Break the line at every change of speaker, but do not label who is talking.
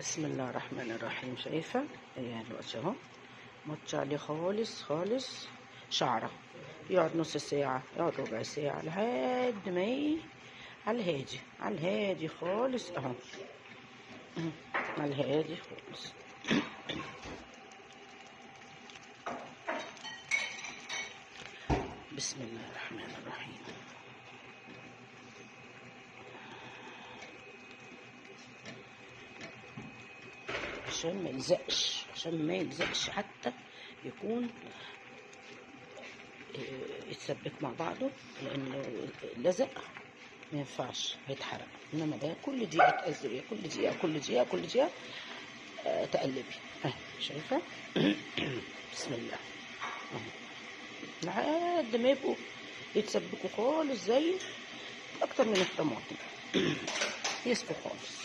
بسم الله الرحمن الرحيم. شايفه يعني دلوقتي اهو مطش عليه خالص خالص شعره، يقعد نص ساعة، يقعد ربع ساعة لحد ما على الهادي، على الهادي خالص اهو، على الهادي خالص. بسم الله الرحمن الرحيم. عشان ما يلزقش، عشان ما يلزقش حتى يكون يتسبك مع بعضه، لان لو لزق ما ينفعش هيتحرق. انما ده كل دقيقة تقزري، كل دقيقة كل دقيقة كل دقيقة تقلبي اهي. شايفه؟ بسم الله اهو، لحد ما يبقوا يتسبكوا خالص زي اكتر من الطماطم، يصفوا خالص.